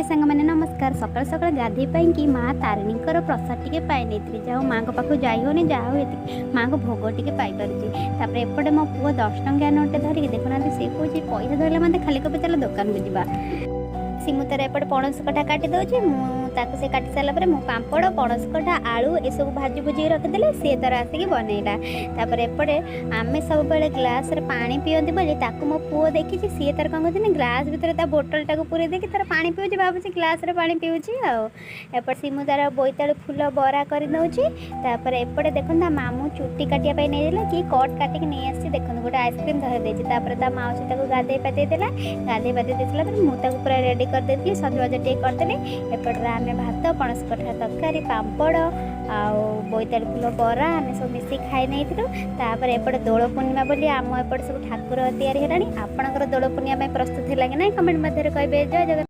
ହାଏ ସାଙ୍ଗମାନେ, ନମସ୍କାର। ସକାଳୁ ସକାଳୁ ଗାଧେଇ ପାଇଁକି ମା ତାରିଣୀଙ୍କର ପ୍ରସାଦ ଟିକେ ପାଇ ନେଇଥିଲି। ଯାହା ହଉ, ମାଆଙ୍କ ପାଖକୁ ଯାଇ ହେଉନି, ଯାହା ହଉ ଏତିକି ମାଆଙ୍କ ଭୋଗ ଟିକେ ପାଇପାରୁଛି। ତାପରେ ଏପଟେ ମୋ ପୁଅ 10 ଟଙ୍କିଆ ନୋଟ୍ ଧରିକି ଦେଖୁନାହାନ୍ତି, ସେ କହୁଛି ପଇସା ଧରିଲା ମାନେ ଖାଲି କହିବେ ଚାଲ ଦୋକାନକୁ ଯିବା। ସିମୁ ତାର ଏପଟେ ପଣସ କଠା କାଟି ଦେଉଛି। ମୁଁ ତାକୁ ସେ କାଟି ସାରିଲା ପରେ ମୁଁ ପାମ୍ପଡ଼, ପଣସ କଠା, ଆଳୁ ଏସବୁ ଭାଜି ଭୁଜିକି ରଖିଦେଲି। ସିଏ ତାର ଆସିକି ବନେଇଲା। ତାପରେ ଏପଟେ ଆମେ ସବୁବେଳେ ଗ୍ଲାସରେ ପାଣି ପିଅନ୍ତି ବୋଲି ତାକୁ ମୋ ପୁଅ ଦେଖିଛି। ସିଏ ତାର କ'ଣ କରୁଛି ନା ଗ୍ଲାସ୍ ଭିତରେ ତା ବୋଟଲଟାକୁ ପୁରେଇ ଦେଇକି ତାର ପାଣି ପିଉଛି, ଭାବୁଛି ଗ୍ଲାସରେ ପାଣି ପିଉଛି। ଆଉ ଏପଟେ ସିମୁ ତାର ବୋଇତାଳୁ ଫୁଲ ବରା କରିଦେଉଛି। ତାପରେ ଏପଟେ ଦେଖନ୍ତୁ, ତା ମାମୁଁ ଚୁଟି କାଟିବା ପାଇଁ ନେଇଯାଇଥିଲା କି କଟ୍ କାଟିକି ନେଇ ଆସିଛି। ଦେଖନ୍ତୁ, ଗୋଟେ ଆଇସ୍କ୍ରିମ୍ ଧରି ଦେଇଛି। ତାପରେ ତା ମାଉସୀ ତାକୁ ଗାଧେଇ ପାଧେଇ ଦେଲା। ଗାଧେଇ ପାଧେଇ ଦେଇ ସାରିଲା ପରେ ମୁଁ ତାକୁ ପୁରା ରେଡ଼ି କରିଦେଇଥିଲି, ସଜବାଜ ଟିକେ କରିଦେଲି। ଏପଟରେ ଆମେ ଭାତ, ପଣସ କଠା ତରକାରୀ, ପାମ୍ପଡ଼ ଆଉ ବୋଇତାଳୁ ଫୁଲ ବରା ଆମେ ସବୁ ମିଶିକି ଖାଇ ନେଇଥିଲୁ। ତାପରେ ଏପଟେ ଦୋଳ ପୂର୍ଣ୍ଣିମା ବୋଲି ଆମ ଏପଟେ ସବୁ ଠାକୁର ତିଆରି ହେଲାଣି। ଆପଣଙ୍କର ଦୋଳ ପୂର୍ଣ୍ଣିମା ପାଇଁ ପ୍ରସ୍ତୁତ ହେଲା କି ନାହିଁ, କମେଣ୍ଟ ମଧ୍ୟରେ କହିବେ। ଜୟ ଜଗନ୍ନାଥ।